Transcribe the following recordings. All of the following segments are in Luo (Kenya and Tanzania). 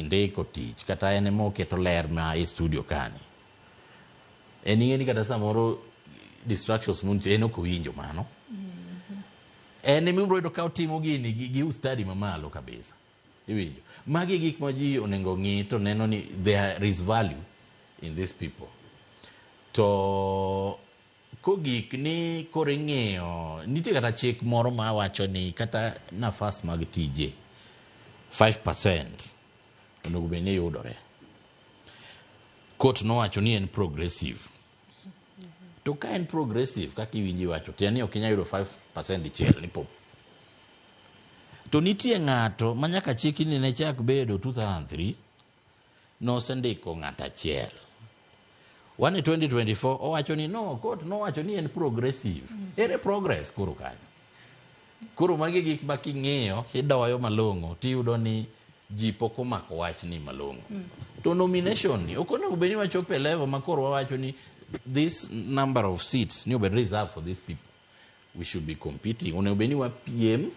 Ndiko tich kata en ema oketo ler ma e studio kani. En ing'e ni kata samoro distractions montie, en ok owinjo mano. En ema ibiro yudo ka otimo gini gi ustadi mamalo kabisa. Iwinjo? Magi gik ma ji onego ng'i to neno ni there is value in these people. To kogik ni koro ing'iyo, nitie kata chik moro ma wacho ni kata nafas mag tije 5% onego bed ni yudore. Court nowacho ni en progressive. To ka en progressive kaka iwinjo iwacho, tiende ni ok inyal yudo 5% dichiel ni pop. To nitie ng'ato ma nyaka chikni ne chak bedo 2003 nosendiko ng'ato achiel. Wan e 2024, owacho ni no, court nowacho ni en progressive. Ere progress koro kanyo? Koro magi gik ma king'iyo kidoyo malong'o, tiyudo ni ji pok omako wachni malong'o. To nomination ni ok onego bed ni wachopo e level ma koro wawacho ni this number of seats ni obed reserved for these people. We should be competing. Onego bed ni wapiem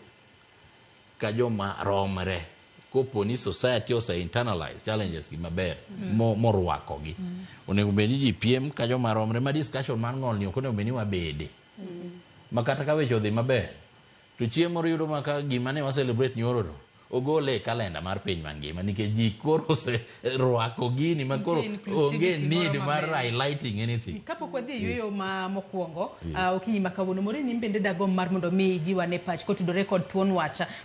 ka joma romre kopo ni society ose internalize challenges gi maber morwakogi. Onego bed ni ji piem ka joma romre, ma discussion mar ng'ol ni ok onego bed ni wabede ma kata ka weche odhi maber to chieng' moro yudo ma ka gima ne wa celebrate nyoro no ogole e kalenda mar piny mangima, nikech ji koro oserwako gini ma koro Nitie onge inclusivity need moro mar maber. highlighting anything. Kapok wadhi e yueyo ma mokwongo, okinyi ma kawuono, Maureen, in bende dagomb mar mondo mi ijiw ane pach kotudore kod thuon wach.